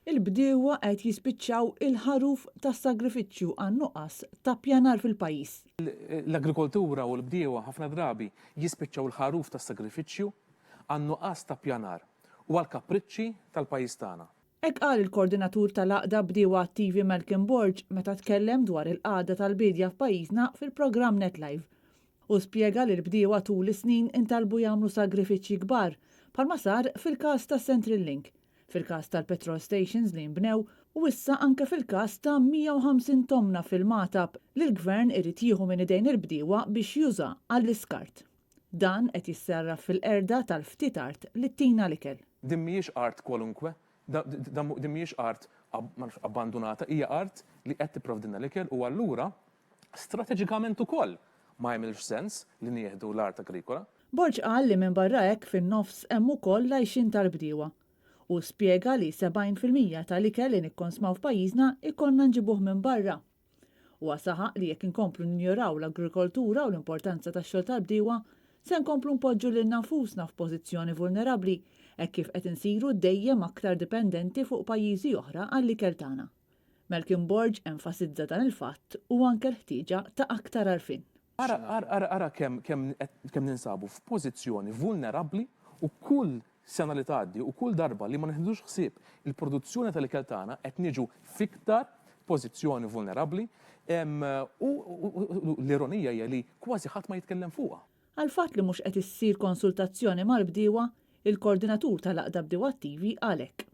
Il-bdiewa qed jispiċċaw il-ħaruf tas-sagrifiċċju għan-nuqqas ta' ppjanar fil-pajjiż. L-agrikoltura u l-bdiewa ħafna drabi jispiċċaw il-ħaruf tas-sagrifiċċju għan-nuqqas ta' ppjanar u għall-kapriċċi tal-pajjiż tagħna. Hekk qal il-Kordinatur tal-Għaqda Bdiewa Attivi Malcolm Borg meta tkellem dwar il-qagħda tal-biedja f'pajjiżna fil-programm Net Live. Hu spjega li l-bdiewa tul is-snin intalbu jagħmlu sagrifiċċji kbar, bħalma sar fil-każ tas-Central Link, fil-każ tal-petrol stations li nbnew u issa anke fil-każ ta' 150 tomna fil-Magħtab li l-Gvern irid jieħu minn idejn il-bdiewa biex juża għall-iskart. Dan qed jissarraf fil-qerda tal-ftit art li ttina l-ikel. Din mhijiex art kwalunkwe, din mhijiex art ma nafx abbandunata, hija art li qed tipprovdilna l-ikel u allura strateġikament ukoll ma jagħmilx sens li nieħdu l-art agrikola. Borg qal li minbarra hekk fin-nofs hemm ukoll l-għajxien tal-bdiewa. Hu spjega li 70% tal-ikel li nikkonsmaw f'pajjiżna jkollna nġibuh minn barra. Huwa saħaq li jekk inkomplu ninjoraw l-agrikoltura u l-importanza tax-xogħol tal-bdiewa, se nkomplu npoġġu lilna nfusna f'pożizzjoni vulnerabbli hekk kif qed insiru dejjem aktar dipendenti fuq pajjiżi oħra għall-ikel tagħna. Malcolm Borg enfasizza dan il-fatt u anke l-ħtieġa ta' aktar għarfien. Ara, ara, ara, ara kemm, kemm, kemm ninsabu f'pożizzjoni vulnerabbli u kull sena li tgħaddi u kull darba li ma nieħdux ħsieb il-produzzjoni tal-ikel tagħna qed niġu f'iktar pożizzjoni vulnerabbli u l-ironija hija li kważi ħadd ma jitkellem fuqha. Għall-fatt li mhux qed issir konsultazzjoni mal-bdiewa, il-Kordinatur tal-Għaqda Bdiewa Attivi qal hekk.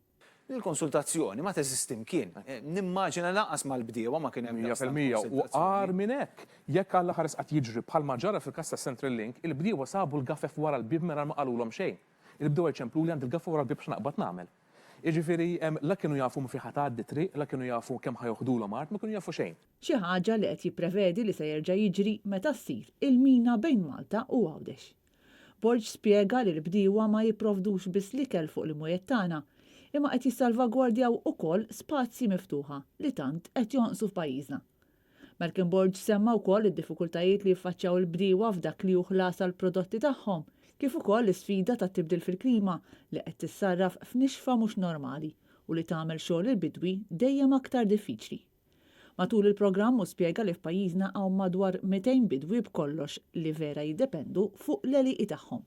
Il-konsultazzjoni ma teżisti mkien. Nimmaġina lanqas mal-bdiewa ma kien hemm daqstant 100%. U agħar minn hekk, jekk Alla ħares qatt jiġri bħalma ġara fil-każ tas-Central Link, il-bdiewa sabu l-gafef wara l-bieb mingħajr ma qalulhom xejn. Il-bdiewa jċempluli għandi l-gaffa wara l-bieb x'naqbad nagħmel. Jiġifieri la kienu jafu minn fejn ħa tgħaddi t-triq, la kienu jafu kemm ħa joħdulhom art, ma kienu jafu xejn. Xi ħaġa li qed jipprevedi li se jerġa' jiġri meta ssir il-mina bejn Malta u Għawdex. Borg spjega li l-bdiewa ma jipprovdux biss l-ikel fuq l-imwiet tagħna, imma qed jissalvagwardjaw ukoll spazji miftuħa li tant qed jonqsu f'pajjiżna. Malcolm Borg semma wkoll id-diffikultajiet li jiffaċċjaw il-bdiewa f'dak li hu ħlas għall-prodotti tagħhom, kif ukoll l-isfida tat-tibdil fil-klima li qed tissarraf f'nixfa mhux normali u li tagħmel xogħol il-bidwi dejjem aktar diffiċli. Matul il-programm hu spjega li f'pajjiżna hawn madwar 200 bidwi b'kollox li vera jiddependu fuq l-għelieqi tagħhom.